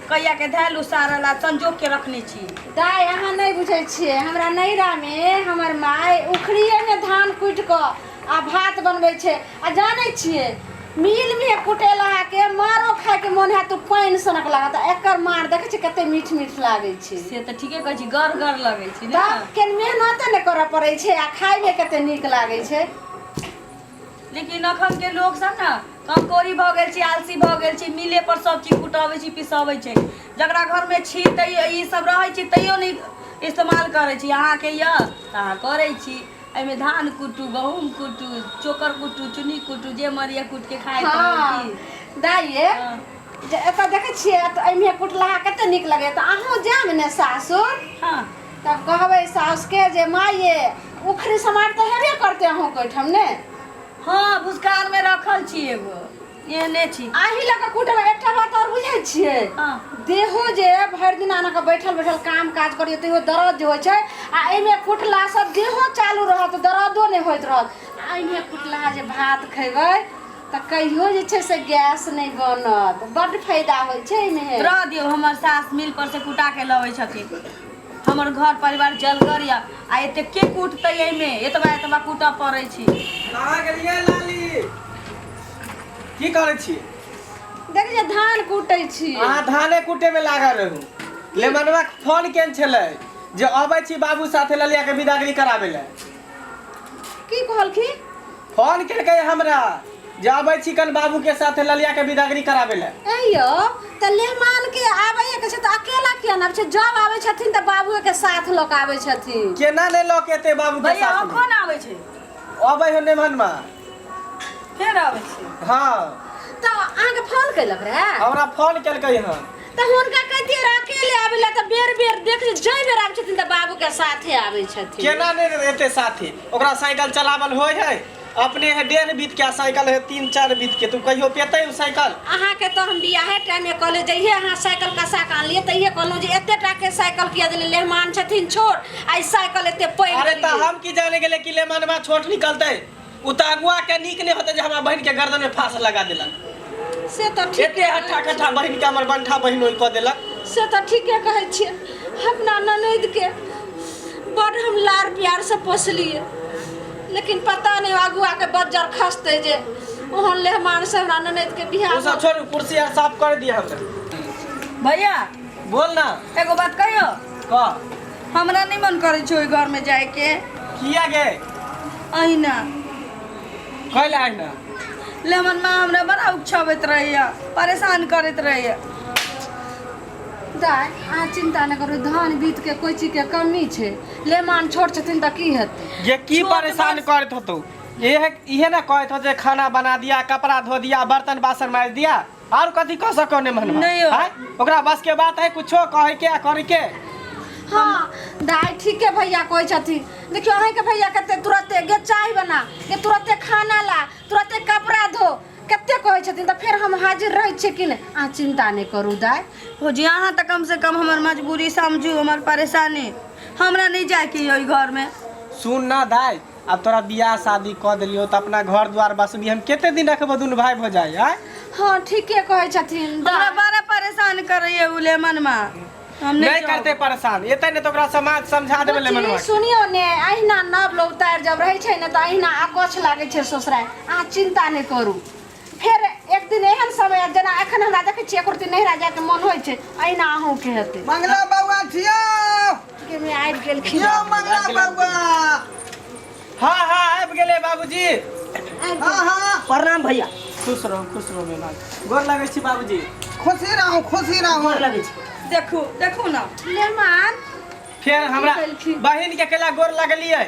कहिया के धैल उसारल आ संजोग के रखने छी। दाइ, अहाँ नहि बुझै छियै, हमरा नैहरामे हमर माय उखड़िएमे धान कुटि कऽ आ भात बनबै छै। आ जानै छियै, मिलमे कुटेलहाके मारो खायके मोन हैत तऽ पानि सनक लागत, आ एकर मार देखै छियै कते मीठ मीठ लागै छै। से तऽ ठीके कहै छी, गर गर लगै छै ने। तब केन मेहनते नहि करऽ पड़ै छै आ खायमे कते नीक लागै छै। लेकिन अखन के लोग सब ने कमजोरी भऽ गेल छै, आलसी भऽ गेल छै, मिले पर सब चीज कुटबै छै, पिसबै छै। जकरा घर मे छी तैयो ई सब रहै छै, तैयो नहि इस्तेमाल करै छी। अहाँके यऽ तऽ अहाँ करै छी। एहिमे धान कुटू, गहूम कुटू, चोकर कुटू, चुन्नी कुटू, जे मरिया कुट के खाइत रहू। हँ की दाइ ये, हँ। जे एतऽ देखै छियै, एतऽ एहिमे कुटलाहा कते नीक लगैया। तऽ अहूँ जायब ने सासुर, हँ, तब कहबै सासुके जे माय ये, उखड़ि समाट तऽ हेबे करतै अहूँके ओहिठाम ने? हँ, भुसखार मे रखल छी, एगो एहने छी। अही लऽ कऽ कुटबै। एकटा बात आओर बुझै छियै? हँ। देहो जे भरि दिन अहाँ कऽ बैठल बैठल काम काज करियौ तैयो दर्द जे होइ छै, आ एहिमे कुटलासँ देहो चालू रहत, दर्दो नहि होइत रहत। आ एहिमे कुटलाहा जे भात खयबै तऽ कहियो जे छै से गैस नहि बनत। बड्ड फायदा होइ छै एहिमे। रह दियौ, हमर सास मिल पर से कुटा के लबै छथिन। हमर घर परिवार जलगर यऽ, आ एते के कुटतै? एहिमे एतबा एतबा कुटऽ पड़ै छै। कहाँ गेलियै लाली? की करै छी? देख जे धान कुटै छी। अहाँ धाने कुटे में लागल रहू। लेमनवा के फोन केन छलै जे अबै छी बाबू साथे ललिया के विदागरी कराबै लए। की कहलखिन? फोन केलकै हमरा जे अबै छी कन बाबू के साथे ललिया के विदागरी कराबै लए। ऐं यौ, तऽ लेहमान के आबैए के छै तऽ अकेला किया ने आबै छै? जब आबै छथिन तऽ बाबुए के साथ लऽ कऽ आबै छथिन। केना नहि लऽ के एतै बाबू के भैया साथ में? अखन आबै छै? अबै हो नेमनमा। फेर आबै छै? हाँ। तऽ अहाँके फोन केलक रहए? हमरा फोन केलकै हन। तऽ हुनका कहितियै रहए अकेले आबै लए, तऽ बेर बेर देख जै बेर आबै छथिन तऽ बाबू के साथे आबै छथिन। केना नहि एतै साथे? ओकरा साइकिल चलावल होइ है? अपने है 1.5 बीत के आ साइकिल है 3-4 बीत के, तू कहियो पेतै उ साइकिल? अहाँके तऽ हम बियाहे टाइममे कहलियै, जहिये अहाँ साइकिल कसा कऽ आनलियै तहिये कहलहुँ जे एते टाके साइकिल किया देलियै, लेहमान छथिन छोट आ ई साइकिल एते पैघ अरे तऽ देलियै। हम की जाने गेलै कि लेहमानवा छोट निकलतै? उ तऽ अगुआ के नीक नहि होतै जे हमरा बहिन के गर्दन में फांस लगा देलक। से तऽ ठीक एते हट्ठा कट्ठा बहिन के हमर बंठा बहिन ओहि कऽ देलक। से तऽ ठीके कहै छियै। अपना ननैद के बड़ हम लाड़ प्यार से पोसलियै, लेकिन पता नहि अगुआ के बज्जर खसतै जे ओहन लेहमान से हमरा ननैद के बियाह। ओ सब छोड़ू, कुर्सी आर साफ कर दिया हमरा। भैया। बोल ना। एगो बात कहियो? कह। हमरा नहीं मन करे छै ओहि घर में जाए के। किया गे? अहिना। कैला अहिना? लेमन माँ हमरा बड़ा उकछाबैत रहैया, परेशान करैत रहैया। दाइ, अहाँ चिंता नहि करू, धान बीत के कोइ चीज के कमी छै? लेमान छोट छथिन तऽ की हेतै? ये की छोट परेशान बस- करैत होतौ? इहे इहे ने कहैत हो जे खाना बना दिया, कपड़ा धो दिया, बर्तन बासन मारि दिया, और कथी कह सको ने मनवा? नहीं हो। आँय? ओकरा बस के बात है कुछो कहे के आ करे के। हाँ दाइ, ठीके भैया कहै छथिन। देखियौ अहाँके भैया कते तुरते गे चाय बना गे, तुरते खाना ला, तुरते कपड़ा धो, कते कहै छथिन, तऽ फेर हम हाजिर रहै छियै कि नहि? अहाँ चिंता नहि करू दाइ। भौजी, अहाँ तऽ कम से कम हमर मजबूरी समझू, हमर परेशानी। हमरा नहि जायके यऽ ओहि घरमे। सुन ना दाइ, आब तोरा बियाह शादी कऽ देलियौ तऽ अपना घर द्वार बसबी, हम कते दिन रखबो दुनू भाय भौजाइ? आँय? हाँ, ठीके कहै छथिन हमरा दाइ। बड़ा परेशान करैया उ लेमनमा, हम नहीं नहि जाउ। करते परेशान, एतै ने तऽ ओकरा समाज समझा देबै लेमनवा बुच्ची के। सुनियौ ने, अहिना नव लोग उतारि जब रहै छै ने तऽ अहिना अकछ लागै छै ससुरारि। अहाँ चिंता नहि करू, फेर एक दिन एहन समय आयत, जेना एखन हमरा देखै छियै एको रत्ती नैहरा जायके मन होइ छै, अहिना अहूँके हेतै। मंगला बौआ छियौ। के मे आबि गेलखिन। यौ मंगला बौआ। हाँ हाँ, आबि गेलै बाबूजी। हाँ हाँ। प्रणाम भैया। खुश रहू, खुश रहू मेहमान। गोर लगै छी बाबूजी। खुशी रहू, खुशी रहू। गोर लगै छी। देखू, देखू ना। मेहमान। फेर हमरा केलखिन? बहिन के केला गोर लगलियै?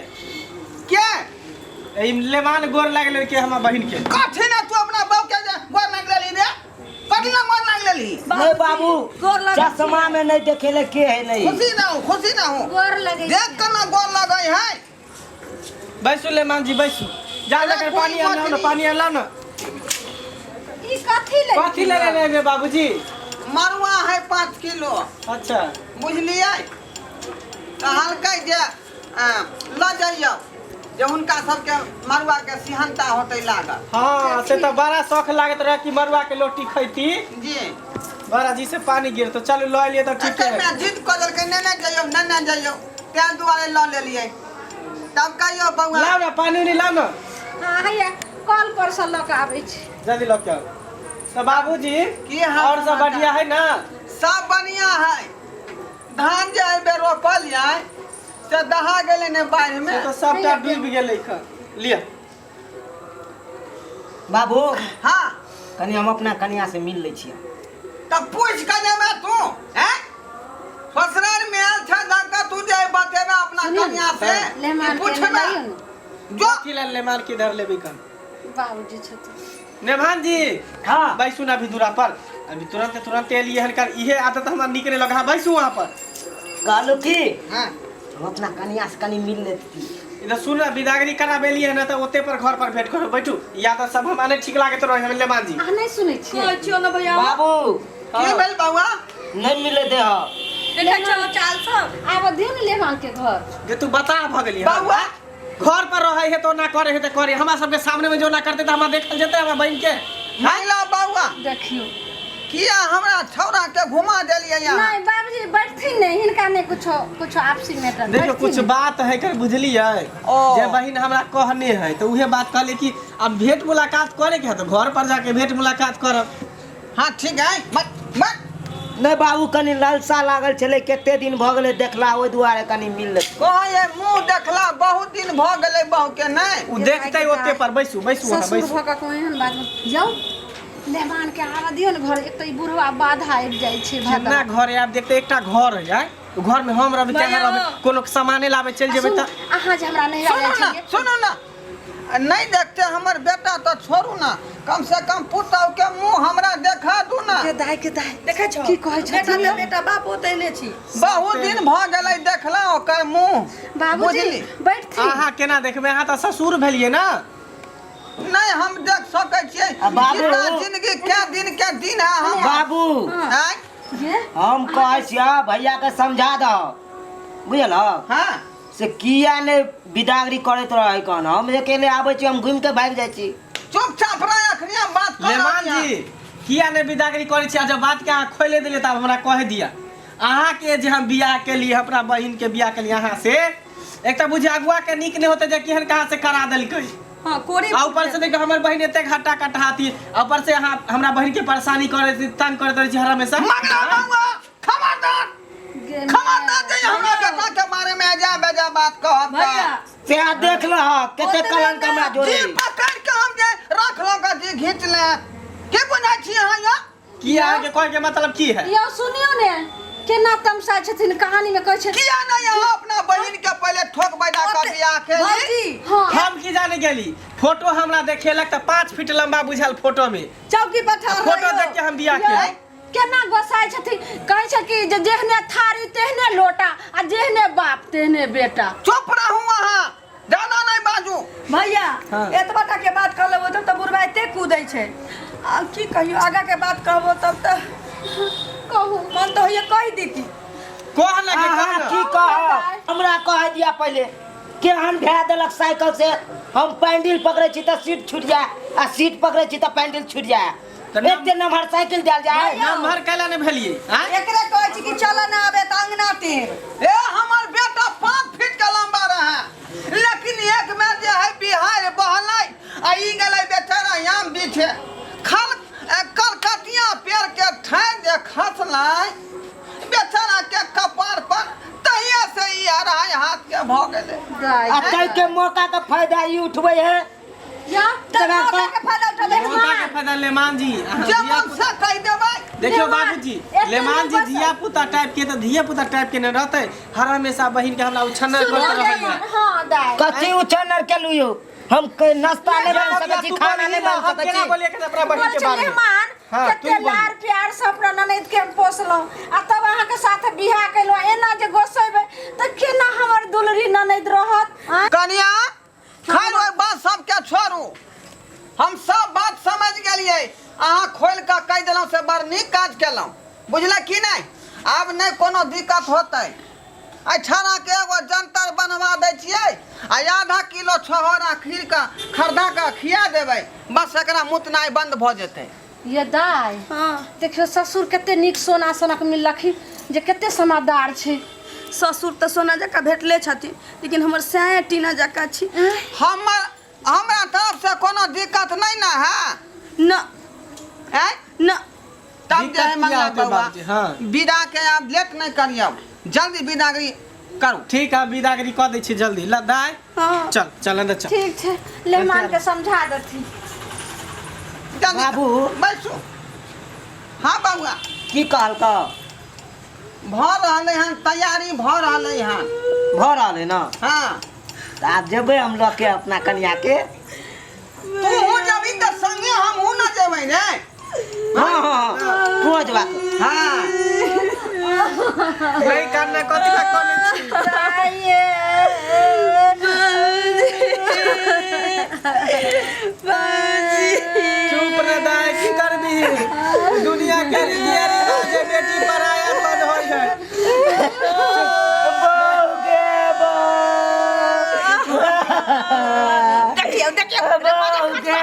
के? ई लेमान गोर लगलै के हमरा बहिन के? कथी ने तू अपना बहू के जे गोर लागि लेली रे? कथी ने गोर लागि लेली? नहीं बाबू, गोर लगै छी। चश्मा में नहीं देखेले के है नहीं। खुशी रहू, खुशी रहू। गोर लगै देख के ना गोर लगै है। बैसू लेमान जी, बैसू। जा अरे लेकर कोई पानी आनलाउ ना, मछली। पानी आनलाउ ना। ई कथी ले? कथी ले लेने एबै बाबूजी? मरुआ है 5 किलो। अच्छा। बुझलियै? कहलकै जे लऽ जइयौ जे हुनका सबके मरुआ के सिहनता होतै लागल। हाँ, से तऽ बड़ा शौख लागैत रहे कि मरुआ के लोटी खैती। जी। बड़ा जी से पानी गिर तो चलू लऽ एलियै तऽ ठीक एते है। में जिद कऽ देलकै नेने जइयौ नेने जइयौ, ताहि दुआरे लऽ लेलियै। तब कहियौ बौआ। लाउ ने पानी उनी लाउ ने। हाँ, हैया कल पर से लऽ कऽ आबै छी। जल्दी लऽ के आउ। तऽ बाबूजी की हाल और सब समाचार? बढ़िया है ना? सब बढ़िया है। धान जे एहि बेर रोपलियै से दहा गेलै ने बाढ़ि में। से तऽ सबटा डूबि गेलै खन। लिअ। बाबू। हाँ। कनि हम अपना कनिया से मिल लै छियै। तब पूछ के जेबे तू हैं? ससुराल में आयल छ जाके तू जे बतेबे अपना सुनियौ ने, कनिया से लेमान ई के पूछबे लाइयो ने। जो की लेल लेमान किधर लेबै कन? बाबूजी छथिन। नेभान जी। हाँ। बैसू ना अभी दूरा पर, अभी तुरंत तुरंत एलियै हन कर इहे आदत हमरा नीक नहि लगा। बैसू वहाँ पर। कहलू की हाँ। हम अपना कनिया से कनि मिल लेती। इधर सुन ना, बिदागरी कराबे लिए ना तऽ ओते पर घर पर भेंट करो। बैठू, ई आदत सब हमरा नहि ठीक लागैत रहे हम लेमान जी। अहाँ नहि सुनै छियै? कहै छियौ ने भैया। बाबू। की भेल बौआ? नहीं मिले दे हो। देखै छौ चाल सब। आब दियौ ने लेमान के घर। जे तू बता भऽ गेली बौआ। घर पर रहे है तो ना करे है तो करे, हमरा सबके सामने में जो ना करते तो हमरा देखल जेते हमरा बहिन के। मांगला बौआ। देखियौ किया हमरा छौड़ा के घुमा देलियै यहाँ? नहीं बाबूजी बैठथिन नहीं, हिनका नहीं कुछो कुछो आपसी मैटर। देखियो कुछ बात है कर बुझलियै। ओ। जे बहिन हमरा कहने है तो उहे बात कहले कि अब भेंट मुलाकात करे के है तो घर पर जाके भेंट मुलाकात करब। हाँ ठीक है। मत मत नहीं बाबू कनि लालसा लागल छलै, कते दिन भऽ गेलै देखला, ओहि दुआरे कनि मिल लेतै। कहै मुँह देखला बहुत दिन भऽ गेलै बहू के। नहीं उ देखते ओते पर बैसू बैसू अहाँ ससुर बैसू। भऽ कऽ कोई एहन बात जाउ मेहमान के आबऽ दियौ ने घर। एक तऽ ई बुढ़वा बाधा आबि जाइ छै। केना घर आबि देखते एकटा घर है आय, उ घर में हम रहबै केना भैया। रहबै? कोनो सामाने लाबै चलि जेबै तऽ अहाँ जे हमरा नैहरा सुनू जाइ ना छलियै। सुनू ना, नहीं देखते हमर बेटा तो छोड़ू ना, कम से कम पुतहु के मुंह हमरा देखा दू ना। के दाय के दाय देखै छौ की कहै बेटा छथिन? तऽ बेटा बाप ओते ने छी। बहुत दिन भऽ गेलै देखला ओकर मुंह। बाबूजी बुझली? बैठथिन। अहाँ केना देखबै? अहाँ तऽ ससुर भेलियै ना। नहीं हम देख सकै छियै। आ बाबू। जितना जिंदगी के दिन के दिन है हम। बाबू। आँय? ये हम कहै छियै भैया के समझा दह, बुझल? हाँ। से किया ने बिदागरी करैत रहै कन, हम अकेले आबै छी, हम घुमि के भागि जाइ छी। चुपचाप रह, अखनी हम बात कर लेमान जी किया ने बिदागरी करै छी? आ जब बात के अहाँ खोले देलियै तब हमरा कह दिया अहाँ के जे हम बियाह के लिए अपना बहिन के बियाह के लिए अहाँ से एक तऽ बुझे अगुआ के नीक नहीं होते जे केहन कहाँ से करा देलकै। हाँ कोरी आ ऊपर से देखियौ हमर बहिन एते घाटा कटहाती, आ ऊपर से अहाँ हमरा बहिन के परेशानी करै छी, तंग करैत रहै छी हर हमेशा। मंगला बौआ खबरदार खबरदार जे हमरा बेटा के बारे में अजा बेजा बात कहब तऽ। भैया से आ देख लह कते ओतबे कलंक ना। हमरा जोड़े। जी पकड़ के हम जे रख लग जी घींच ले की बुझै छी अहाँ यौ? की अहाँके कहै के मतलब की है? यौ सुनियौ ने केना तमसा छथिन कहानी में कहै छै। किया नहीं अहाँ अपना बहिन के पहले ठोक बजा के बियाह के ली? भौजी। हाँ। हम की जाने गेली, फोटो हमरा देखेलक तऽ 5 फीट लंबा बुझायल फोटो में। चौकी पर ठाढ़ फोटो रहियौ। देख के हम बियाह यौ, केली। केना गोसाइ छथिन, कहै छै कि जे जेहने थारी तेहने लोटा आ जेहने बाप तेहने बेटा। चुप रहू अहाँ, ज्यादा नहीं बाजू। भैया। हाँ। एतबा टा के बात कह लेबो तब तऽ बुढ़बा एते कूदै छै, आ की कहियो आगा के बात कहबो तब तऽ कहू मन तऽ होइए कहि देती। कह ना के कह अहाँ ना। की कहब, हमरा कह दिया पहिले केहन भए देलक साइकिल से। हम पैंडिल पकड़ै छी तऽ सीट छूटि जाय, आ सीट पकड़ै छी तऽ पैंडिल छूटि जाय। तऽ नम- एते नमहर साइकिल देल जाय? नमहर कैला नहि भेलियै आँय? एकरे कहै छी कि चल ना आबे तऽ अंगना टेर। ए हमर बेटा 5 फीट के लंबा रहे, लेकिन एक में जे है बिहार बहलै आ ई गेलै बेचारा आम बीछे, खल कलकतिया पेड़ के ठानि जे खसलै बेचारा के कपार पर, तहिया से ई अढ़ाई हाथ के भऽ गेलै। दाइ आ ताहि के मौका के फायदा ई उठबै है। या तऽ तना मौका के फायदा उठेबै। मौका के फायदा लेमान जी अहाँ जे धिया मन से कहि देबै। देखियौ लेमान, बाबूजी, एते लेमान जी नहि बस- धिया पुता टाइप के तऽ धिया पुता टाइप के नहि रहतै, हर हमेशा बहिन के हमरा उछन्नर सुनियौ करैत रहै। लेमान, हाँ दाइ कथी उछन्नर केलू यौ? हम नाश्ता नहि बना सकै छी, तू खाना बोलही नहि ना, बना हम सकै केना छी। बोलिए के अपना बहिन बोलै के छै बारे में? मेहमान हाँ, तू कते बोल। लार प्यार से अपना ननैद के हम पोसलहुँ आ तब अहाँके साथ बियाह केलहुँ, एना जे गोसेबै तऽ केना हमर दुलरी ननैद रहत? आँय? कनिया खैर ओहि बात सबके छोड़ू, हम सब बात समझ गेलियै। अहाँ खोलि कऽ कहि देलहुँ से बड़ नीक काज केलहुँ, बुझले की नहि? आब नहि कोनो दिक्कत होतै। एहि छानाके एगो जंतर बनवा दै छियै आ आधा किलो छहोरा खीर कऽ खरीदा कऽ खिया देबै, बस एकरा मुतनाइ बन्द भऽ जेतै। ये दाय हँ देखियौ ससुर कते नीक सोना सनक मिललखिन जे कते समझदार छै ससुर तऽ सोना जकाँ भेटले छथिन लेकिन हमर सैं टीना जकाँ छी हमर हमरा तरफ से कोनो दिक्कत नहीं ना है न हैं न तब जे दिक्कत है किया मंगला होतै बउआ बाबूजी? हाँ। विदा के आब लेट नहीं करियौ जल्दी विदागरी करू ठीक है विदागरी कऽ दै छी जल्दी ल दाय हाँ चल चल अंदर चल ठीक छै लेमान के समझा देथिन जल्दी बाबू। बैसू हाँ बउआ की कहलकौ भऽ रहलै हन तैयारी भऽ रहलै हन भऽ रहल है ना हाँ तऽ आब जेबै हम लऽ के अपना कनिया के तू जबी तऽ संगे हमहूँ न जेबै ने हाँ हाँ हाँ तू जेबा हाँ नहीं करना कथी ला कनै छी चुप रे दाय की करबी दुनिया के रीति रिवाज है बेटी पराया धन होय है बहू गे बहू देखियौ देखियौ बहू गे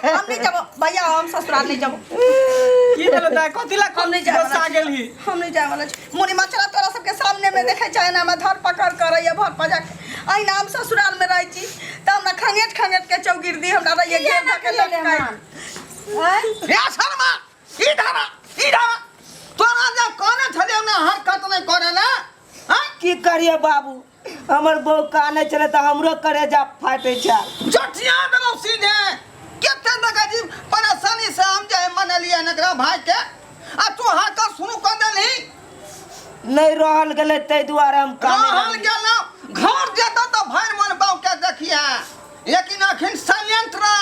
हम नहीं जाबो भैया हम ससुराल नहीं जाबो की भेलो दाय कथी ला हम नहीं जाए गुस्सा वाला गेलही हम नहीं जाए वाला छी मुनि मचरा तोरा सबके सामने में देखै छै एना में धर पकड़ करैया भर पजा के अहिना हम ससुराल में रहै छी तऽ हमरा खंगेट खंगेट के चौगिर्दी हमरा रहैया घेर धऽ के लटकाइ हे शर्मा इधर आ, इधर आ। तोरा जे कहने छलियौ ने हरकत नहि करे ले आँय? की करिए बाबू हमर बहू काने छलै तऽ हमरो करेजा फाटै छै चटिया देलहुँ सीधे कते देखै छी परेशानी से हम जे मनलियै हन एकरा भाई के आ तू हरकत शुरू कऽ देलही नहि रहल गेलै ताहि दुआरे हम काने रहल लगलियै। गेलहुँ घर जेतौ तऽ भरि मन बाउ के देखिए लेकिन अखन साइलेंट रह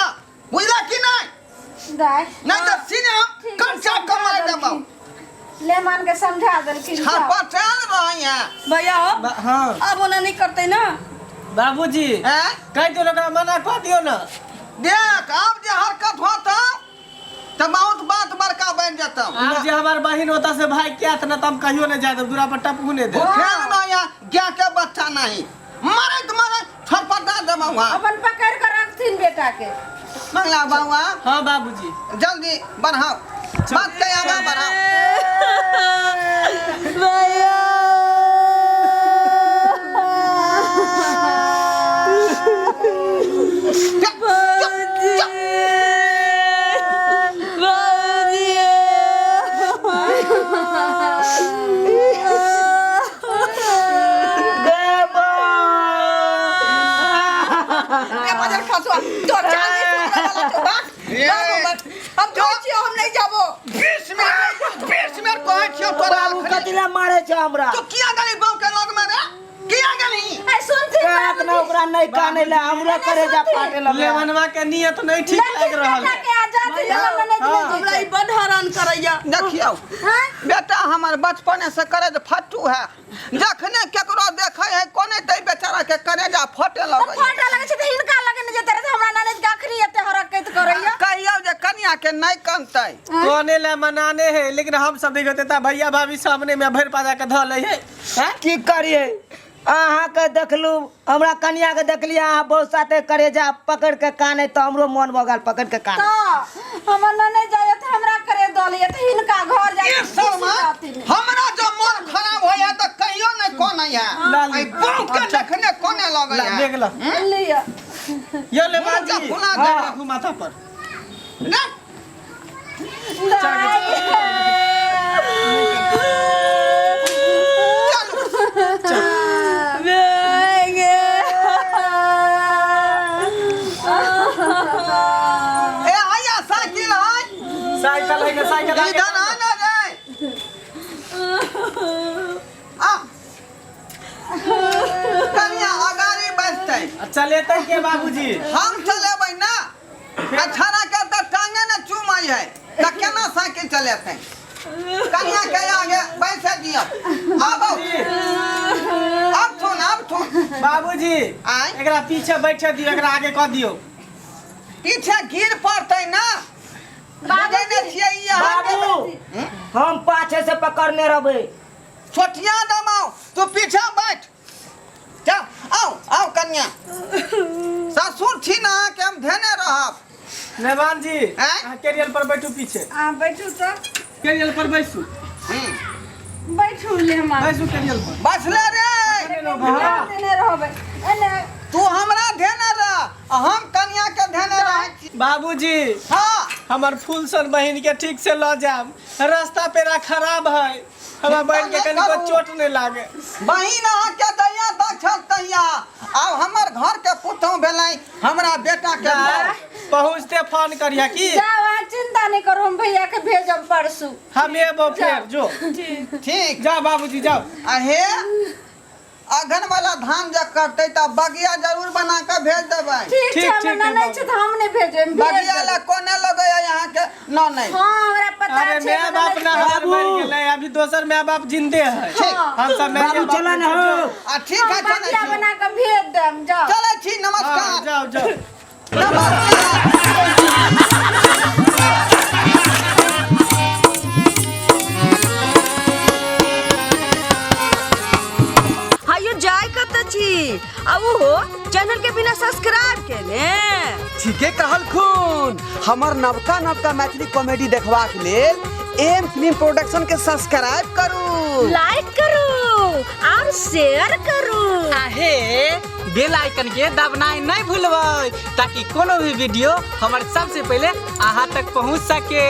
बुझला कि नहि दाय नहि तऽ सीधे हम ठीक है, कंचा समझा कमाइ देबौ देलखिन। लेमान के समझा देलखिन जाओ। छपटाल रहै है भैया हो हाँ आब ओना नहीं करते ना बाबूजी हैं कहि दियौ ने ओकरा मना कऽ दियौ ने देख आब जे हरकत होतौ तऽ बहुत बात बड़का बनि जेतौ आब जे हमार बहिन होता से भाई क्या था ना तो हम कहियो नहीं जाए दूरा पर टपकू नहीं दे भूखेल नहीं है गाय के बच्चा नहीं मरैत मरैत छटपटा देबौ हाँ अपन पकड़ के रखथिन बेटा के मंगला बाबा हाँ बाबूजी जल्दी बढ़ाओ बात के आगा बढ़ाओ भैया चुप, चुप, चुप। गे बहू। ए बजर खसुआ तोर चाल नहीं सुधरे वाला छौ बाक ए। बाक, हम कहै छियौ हम नहीं जाबो 20 मिनट 20 मिनट कहै छियौ तोरा बाबू अखने। कथी लए मारै छै हमरा तू किया गेली बाऊ के लग में रे किया गेली ए सुनथिन कहत ना ओकरा नहीं काने ले हमरो करेजा फाटे लगलै लेवनवा के नियत नहीं ठीक लग रहल बेटा है के आजाद लेमान नहीं हाँ। हमरा ई बड हैरान करैया देखियौ हां बेटा हमर बचपने से करेज फट्टू है जखने केकरो देखै है कोने तै बेचारा के करेजा फटे लगै है। फटा लगे छै तऽ हिनका लगे ने जेतै रहै, हमरा ननद के अखनी एते हरकत करैया कहियौ जे कनिया के नहीं कनतै कोने ले मनाने है लेकिन हम सब देखते ता भैया भाभी सामने में भरि पाजा के धऽ लै है हैं? की करिए अहाँके देखलू हमरा कनिया के देखलियै अहाँ बहुत साथे करेजा पकड़ के काने तऽ हमरो मन भऽ गेल पकड़ के काने तऽ हमर ननद जाइए तऽ हमरा करे दऽ लैए तऽ हिनका घर जाइ ई शर्मा हमरा जब मन खराब होइया तऽ कहियो नहीं कोने है ला ली। आई बाऊ के देखने कोने लगै ला है देख ला लिअ यो ले मुँह बाजी के फुला दे राखू माथा पर ना चलू ए आया साइकिल है साइकिल है ना साइकिल है इधर आ ना रे आ कनिया अगाड़ी बैठतै चलेतै के बाबूजी हम चलेबै ना अछाड़ा के तऽ टांगे ने चुमै है तऽ केना साइकिल चलेतै कनिया के आगे बैसे दियौ आबो आब थुन आब थुन बाबूजी आँय? एकरा पीछे बैठे दियौ एकरा आगे कऽ दियौ पीछे गिर पड़तै ना बुझै नै छियै ई अहाँके बाबू हम पाछे से पकड़ने रहबै छोटिया दमाउ तू पीछे बैठ जाओ आओ आओ कन्या ससुर छी ना अहाँके हम धेने रहब मेहमान जी, आँय? अहाँ कैरियर पर बैठू पीछे। अहाँ बैठू तऽ। कैरियर पर बैसू। बैठू लेहमान। बैसू कैरियर पर। बसले रे। ध्यान देने रहबै एने। तू हमरा धेने रह आ हम कनिया के धेने रहै छी। बाबूजी। हाँ। हमर फूल सन बहिन के ठीक से ल जाब, रास्ता पेरा खराब है, हमरा बहिन के चिंता कनिको नहि करू। चोट नहीं लागे। बहिन अहाँके दैया दक्षल तहिया आब हमर घर के पुतहु भेलै हमरा बेटा के माय। पहुँचते फोन करिया की। जाओ, अहाँ चिंता नहीं करू, हम भैया के भेजब परसू। हम एबो फेर जो। ठीक। जाओ बाबूजी जाओ। आ हे अघन वाला धान जब कटतै तऽ बगिया जरूर बना के भेज देबै। ठीक छै। ठीक, हमर ठीक है, ननैद बाबू। छै तऽ हम नहि भेजबै, हम भेज बगिया देबै। लए कोने लगैया यहाँ के ननैद? हाँ, हमरा पता अरे छै। my हमर बाप ननैद ना छै। हमर मरि गेलै, अभी दोसर my बाप जिंदे है। ठीक। हम सब my बाबू बाप चला ना हो। आ ठीक हम है, चलै बगिया छी। बना कऽ भेज देब, जाओ। चलै छी। हाँ, नमस्कार। जाओ जाओ। नमस्कार। हायो जाय कतऽ छी आ ओहो चैनल के बिना सब्सक्राइब केने? ठीके कहलखुन। हमर नवका नवका मैथिली कॉमेडी देखबाक लेल एम फिल्म प्रोडक्शन के सब्सक्राइब करू, लाइक करू और शेयर करू। आहे बेल आइकन के दबनाइ नहीं भूलबै ताकि कोनो भी वीडियो हमर सबसे पहले अहाँ तक पहुँच सके।